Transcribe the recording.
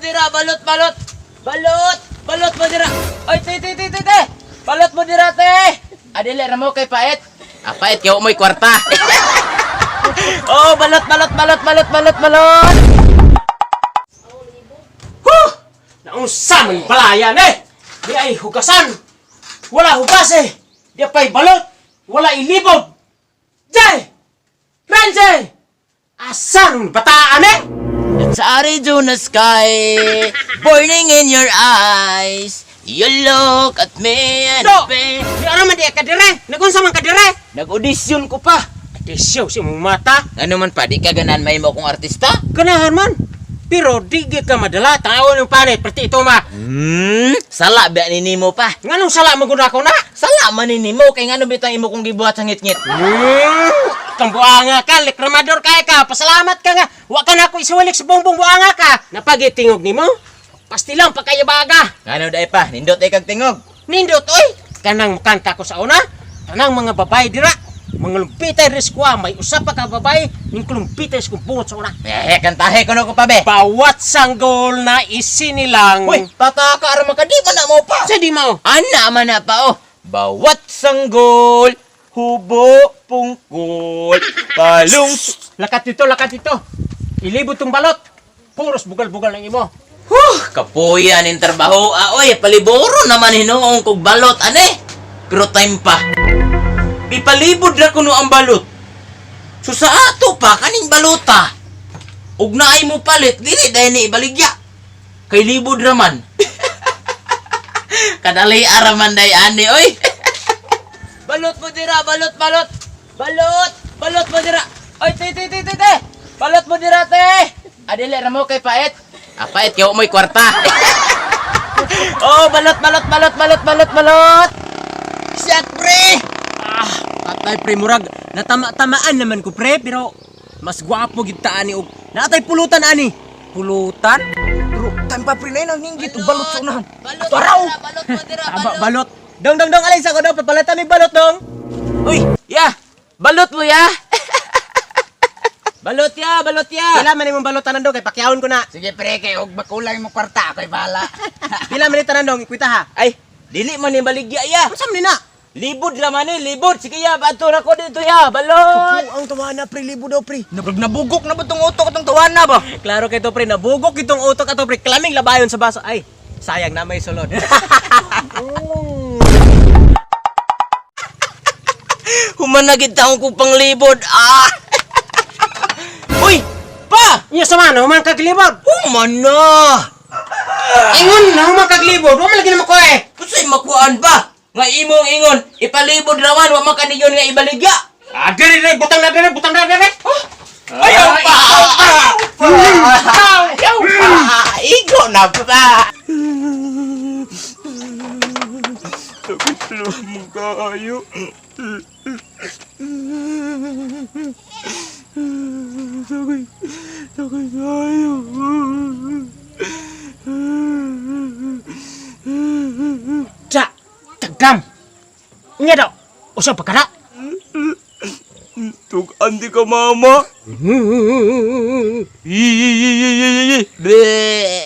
dira, balot, balot. Balot, balot mo dira. Oy, te, te, te, te, te. Balot mo dira, te. Adili ra mo kay pait. Ah, pait kay mo'y kwarta. Oh, balot, balot, balot, balot, balot, balot. Huh! Naunsa man balayan eh! Di ay hugasan! Wala hugas eh! Di pa'y balot! Wala ilibog! Jay! Ranjay! Asan ang bataan eh? It's Arizona sky, burning in your eyes. You look at me and Do! pay. Di ano man di ka dire? Nagunsa man ka dire? Nag-audition ko pa. Desyo si mong mata. Ano man pa, di ka ganan may mo kong artista? Ganahan man. Pero di gyud ka madala. Tawon yung panit. Perti ito ma. Sala ba ni nimo pa? Nganong sala mo gud ako na? Sala man ni nimo kay ngano bitang imo kong gibuhat sa ngitngit. Kang buanga ka, reklamador kay ka. Pasalamat ka nga. Wa ka na ako isuwalik sa bongbong buanga ka. Napagitingog nimo. Pastilang pagkayabaga. Ngano dai pa, nindot ay kag tingog. Nindot oy. Kanang mukanta ko sa una. Tanang mga babae dira. Mga lumpitay riskwa, may usa pa ka babae ning klumpitay sa bungot sa una. Eh, kantahe kuno ko pa be. Bawat sanggol na isinilang. Uy, pataka ra man ka di man na mo pa. Sa di mo. Ana man na pa oh. Bawat sanggol, hubo pungkol, palung Lakat dito, lakat dito. Ilibot tong balot. Puros bugal-bugal ng imo. Huh, kapuya ning trabaho. Ah, oy, paliboro naman hinuong kog balot ane. Pero time pa. Ipalibod ra kuno ang balot. So sa ato pa kaning balota. Ug naay mo palit dili dahil ni ibaligya. Kay libod ra man. Kadali araman day ani oy. Balot mo dira, balot, balot. Balot, balot mo dira. Oy, te, te, te, te, te. Balot mo dira, te. Adili ra mo kay pait. Ah, pait kay mo'y kwarta. Oh, balot, balot, balot, balot, balot, balot. Shot, pre. Ah, patay pre murag. Natama-tamaan naman ko pre, pero mas gwapo gid ta ani og natay pulutan ani. Pulutan? Pero time pa pre na yun, ang ninggit, ug balot sa unahan. Balot, Ato araw! mo dira, balot mo dira, Tama, balot. Dong dong dong alay sa ko dong papalitan mi balot dong. Uy, ya. Balot mo ya. Balot ya, balot ya. Pila man imong balot tanan dong kay pakyawon ko na. Sige pre, kay og makulay mo kwarta, ako'y bahala. Pila man ni tanan dong ikwita ha. Ay, dili man ni baligya ya. Unsa man ni na? Libod ra man ni, libod. Sige ya, adto ra ko dito ya. Balot. ang tawana pre, libo daw pre. Nabrag nabugok na ba tong utok atong tawana ba? Klaro kay to pre, nabugok itong utok ato pre, kalaming labayon sa baso. Ay, sayang na may sulod. Humanagid taong kong panglibod. Ah! Uy, pa! Nya sama na human kaglibod. Human na! Ingon na human kaglibod, wa man lagi na ko eh. Kusay makuan ba? Nga imong ingon, ipalibod raman, wa man kaniyon nga ibaligya. Ah, diri diri butang na diri, butang na diri. Ayaw pa! Ayaw pa! Ayaw pa! Igo na pa! Sa, tagam. Nya daw, usa pa kada. Tugan di ka, mama. Bleh.